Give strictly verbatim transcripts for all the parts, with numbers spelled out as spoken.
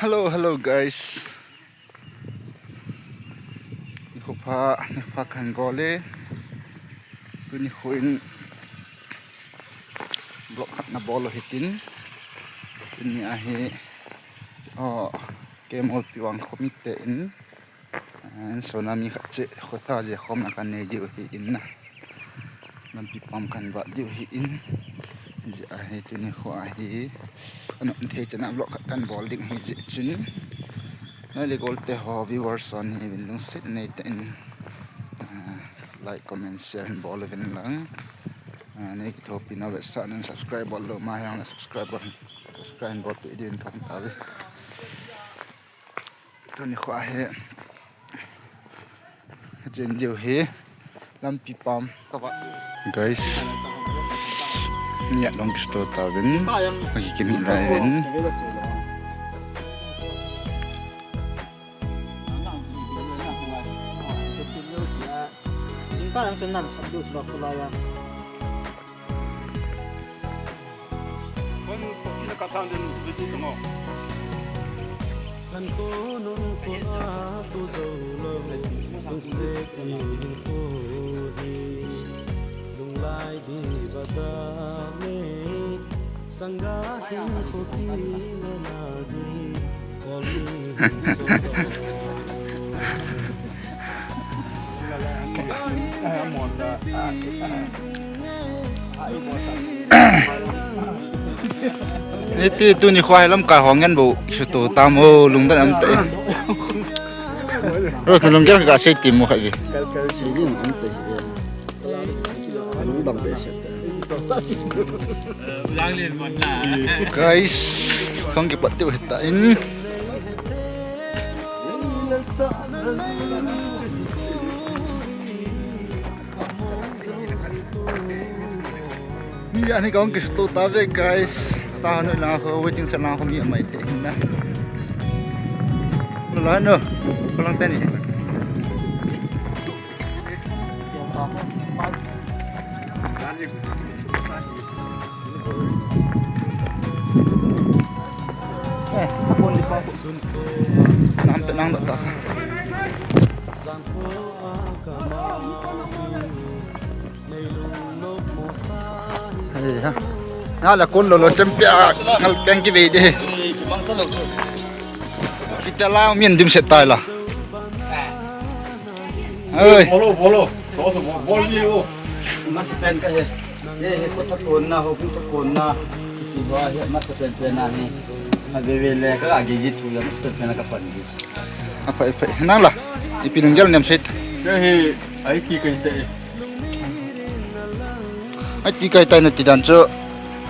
Hello, hello guys. Nikho pha, nikho pha kahin bol e. Tuni nikho in vlog khat na bol u hitin. Tuni ahi, oh, Kemolpi vang khomite in. An sona mi khat che khota je khom na kan nei diu hi in na. Lampi pam kan vat diu hi in. Je ahi tuni nikho ahi. Anom thei chana vlog khat kan bol ding hi je chun. Nai le gol te ho viewers hon hi vin lungset nei te in. Ah, like, comment, share hin bol vin lang. Ah, nei kithopi na ve sa nan subscribe bol lou ma yang subscribe bol. Subscribe bol pe din kan ta ve. Tuni nikho ahi. Jen diu hi. Lampi pam. Kava. Guys. Ni a long kisto ta vin. Agi kimi lai vin. Jingkah jong chun nan sap diu chu la khulai a. Kan ko nun ko a tu zo lo, tu se ki ko hi, lung lai di ba ta me, sanga hin ko ki na di, ko mi hin so lo. Niti tuni nikho hi lamkai ho ngen bou sutu tam o lungdon am te. Rose na lunggel ka sei ti mo kha vi. Kal kal sei din am te. Lungdam be se te. Guys, kong ki pat tiu hita in. Mi ani kong kisto ta ve guys. Ta hanu lang ko waiting sa lang ko mi mai te na. Lo la no. Ko lang tani. Nga la kun lo lo champion ngal peng ki ve de. Kita la min dim set tai la. Oi. Bolo, bolo. Bolo, bolo, bolo. Masa pen ka he. He, he, ko ta kon na, ho, ko ta kon na. Ti ba he, masa pen pen na he. A ve ve le, ka agi ji thu ya, masa pen pen na ka pan ji. Apai, apai. Nang la. Ipi lunggel nem set. He, he, ai ki kai te. Ai ti kai tai na ti dan chu.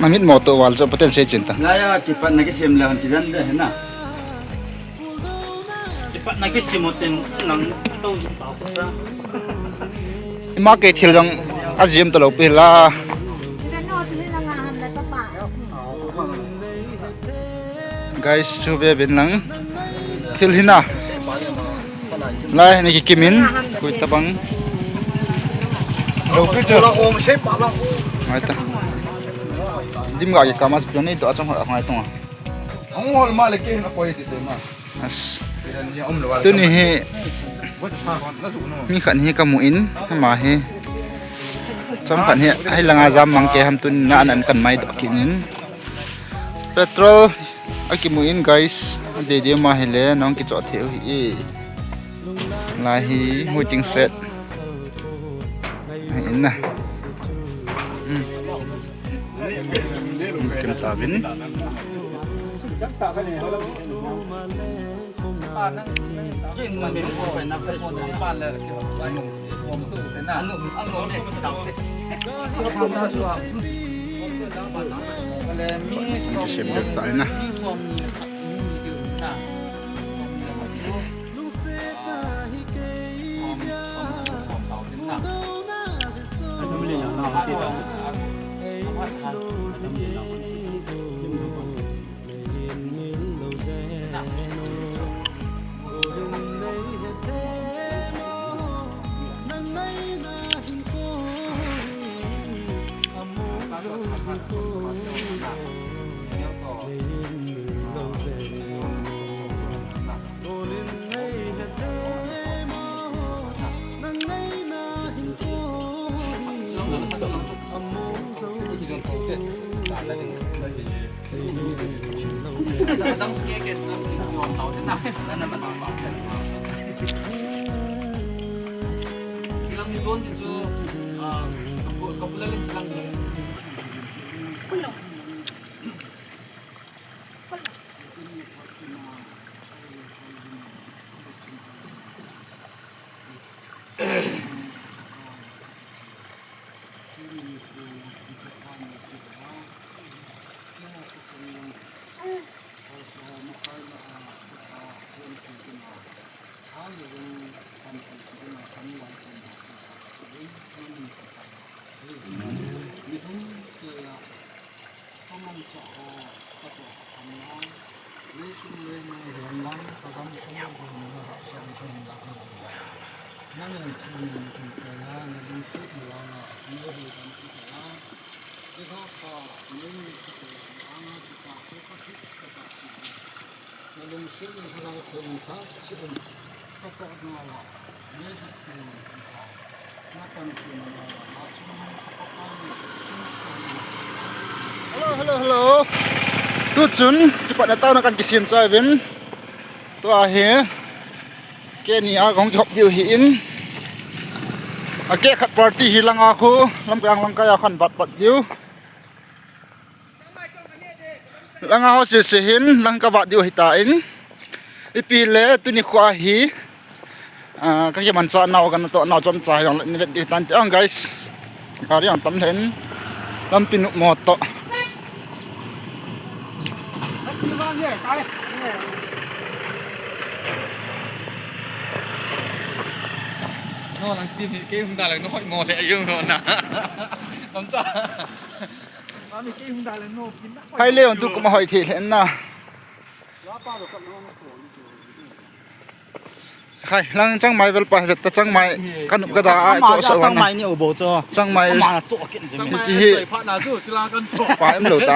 Na mit mo to wal chu, paten sei chin ta. La ya, ki pan na ki sem le han ti dan de he na. Kipatna kisim u ten nang to jing ta ko ta. Ima kei thil jong ajim ta lo pi la. Guys, chu ve vin lang. Thil hina. Lai ni ki kimin. Kui ta bang. Lo pi ta. Ngai ta. Dim ga ki kama chu ni to achong ha ngai tong. Hung hol ma le ke na koi ti te ma. As. Tuni hi mi khat hi kamu in, ama hi. Cham khat hi, ahi langa jam mang ke ham tun na an an kan mai doh kit in. Petrol akimu in guys, adei dei ma hi le, nong kicho thei u hi e. Lai hi, waiting shed. Ahi in na. Hmm. Kem ta vin. Kisem deu ta ina. Hello, hello, hello. Tuchun, kipat na tao na kan kisem cha uvin. Tua hi. Keni a kong kihop diu hi in. A ke khat party hi langa khu, lam kang lang kaya khan bat bat diu. Langa ho sese hin, lang ka bat diu hi ta in. Ipi le, tuni khu a hi. Ah, ka kimancha nau ka na to nau chomcha hi jong le ni vet diu tan ti ang guys. Gari ang tam len. Lampi nu mo to. No lang ti mi ke hung da lang no hoi mo le yung no na. Chomcha. Mami ke hung da lang no kin na. Hai le on tu kuma hoi thei len na. Khai, lang chang mai vel pa, vet ta chang mai. Kan ka da a, cho sa chang mai ni o bo cho. Chang mai. Ma cho kin je. Chi hi. Pa em lo ta.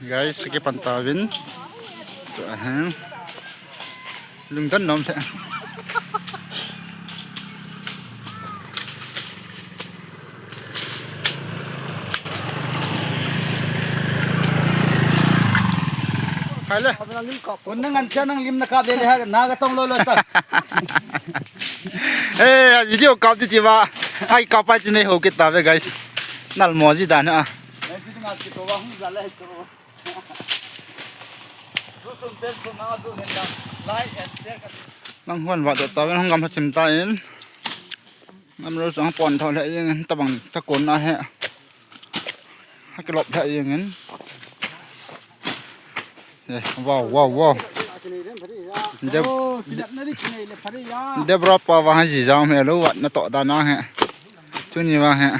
Guys, kipan ta vin. Lungdon nom le. Hai le. Un nang an sia nang lim na kap le le ha na ka tong lo lo ta. Eh, video kap ti ti ba. Ai kap pa ti nei ho kita ve guys. Nal mo ji dan a. Lang huan va ta ven hong gam ha chim ta in. Ngam ro sang pon tho le ing ta bang ta kon na he. Ha kilop le ing in. Eh, wow, wow, wow. Deb-, Debra pa va ha ji jam he lo wat na to da na he. Tuni va he.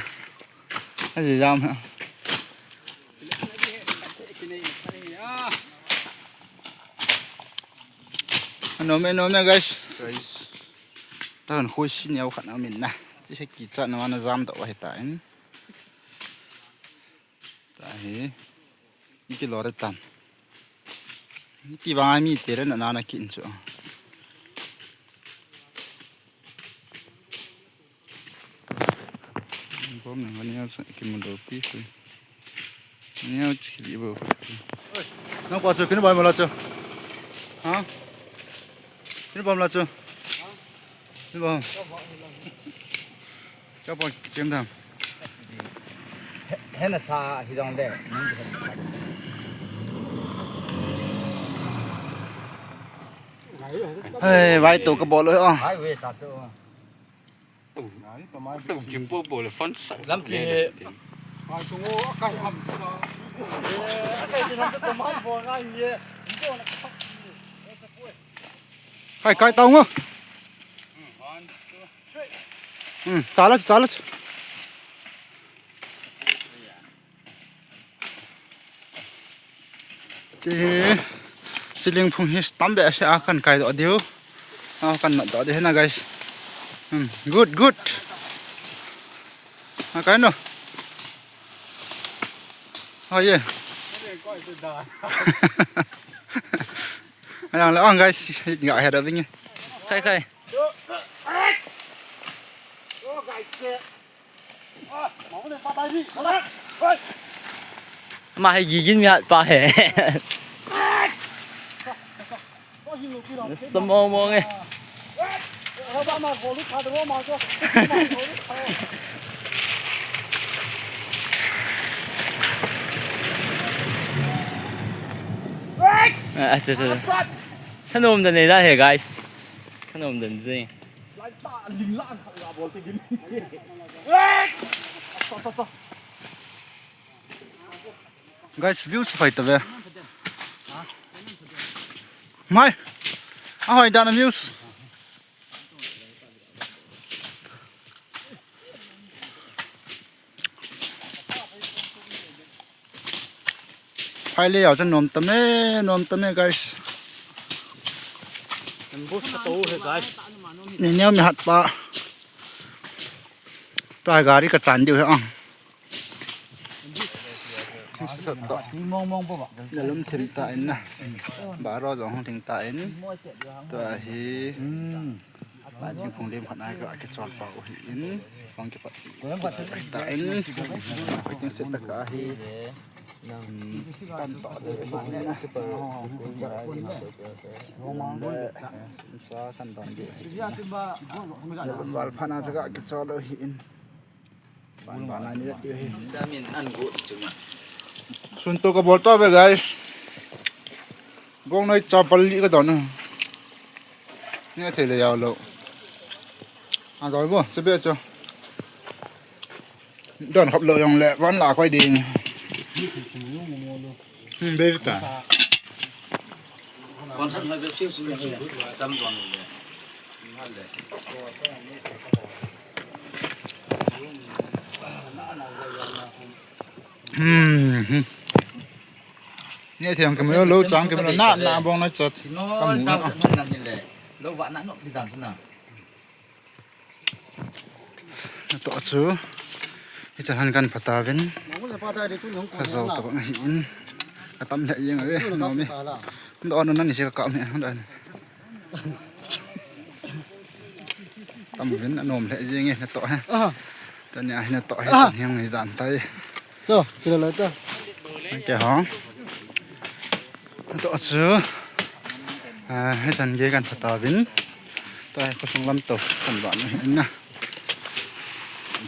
Ha ji jam he. Ano me, ano me, guys. Guys. Ta han khoi si neo khat na min na. Ti he kicha na na jam to wa he ta in. Ta hi. Ni ki lore tan. Ni ki bang mi te re na na na kin chu. Bom ni mani al sa ki mundo pi. Ni au chi li bo. Nang pa chu kin bai mo la chu. Ha? Kin bom la chu. Kin bom. Ka pa kin dam. He na sa hi dong de. Hey, vai to ka bol o. Hai we ta to. Lampi. Hai, kai tau ngo. Hmm, chala, chala. Chi, chi lingphung hi tam be se a kan kai doh diu. A kan mat doh diu na, guys. Hmm, good, good. A kai no. Oh, yeah. Ayang le ong, guys. Nga he da vingi. Kai, kai. Oh, guys. Ama hi gigin mi hat pa hi. Samong mong e. Ah, acha, acha. Thanom dan nei da hi, guys. Thanom dan jing. Guys, views hoi tave. Mai. Ahoi dan views. Phai le jao chu nom tame, nom tame, guys. Ambush ka to he, guys. Ni neo mi hat pa. Tua gari ka chan diu he ang. Na lum thim ta in na. Baro jong hung thim ta in. Tua hi. Ba jing phung lim khat nai ka kichol pa u hi in. Phung kipat. Ta in. Paking set ta ka hi. Nang kan to de. Sa kan don de. Wal pha na cha ka kichol u hi in. Sun to ka bol to ve, guys. Gong noi cha pal li ka don. Ni thei le jao lo. A dol bo, che be cho. Don khop lo jong le, van la koi ding. Hmm, be ta. Concert hoi be siu siu le, tam don le. Hmm, hmm. Ni thei ang kemelo, lo chang kemelo, na, na bong na chat. Kamu na. Lo va na no di dan na. Natoh chu. Hichan han kan pha tauvin. Kha jo to bang hi in. Atam le jeng ave, no mi. Ndo no nani se ka me, ndo. Tam vin anom le jeng e natoh he. Tani a hi natoh he, tani hi dan tai. To, kila la ta. Ke hong. Natoh chu. Ah, hichan gei kan pha tauvin. Tua hi khosung lam to kan va na.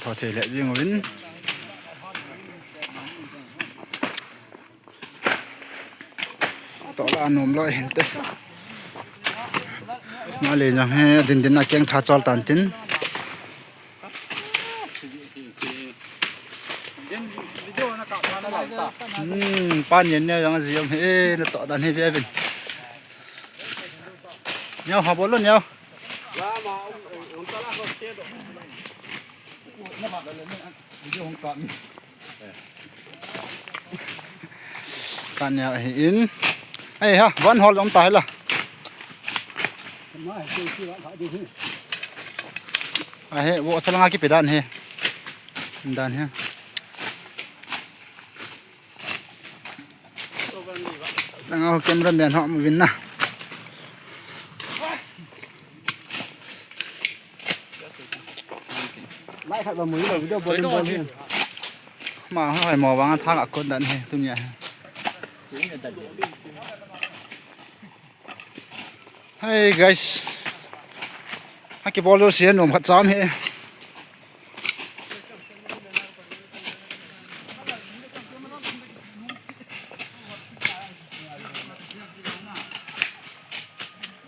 Tho thei le jing uvin. To la nom lo hin te. Ma le jong he din din a keng tha chol tan tin. Hmm, pan yen ne jong a ji um he, natoh dan hi ve vin. Neo ha bol lo neo. Kan neo hi in. Ai ha, van hol jong ta hi la. Ahe, wo chalanga kipe dan hi. Dan hi. Nang au cameraman ho mu vin na. Lai khat ba mu lo video bol bol hi. Ma ho hai mo wang thang a kon dan hi tunia hi. Hey guys. Ha kibol lo si nom khat cham hi.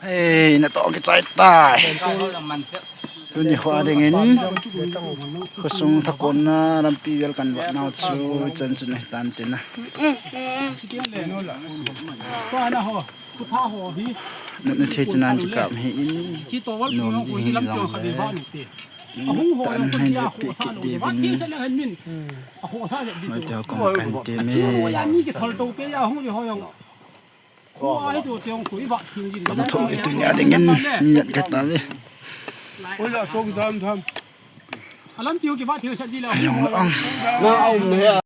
Hey, natoh kichai tai. Tuni kho dingin khosung thakon na lampi vel kan vat nau chu chan chu nei tan tin na. Nut na the chinan chi kap hi in. Nom di hi jong le. Tan hai le pe ki di vin. Mai te kom kan te me. Tam tho le tunia dingin mi yat ka ta ve. Alam piu ki va thil sa ji la. Ayong ang.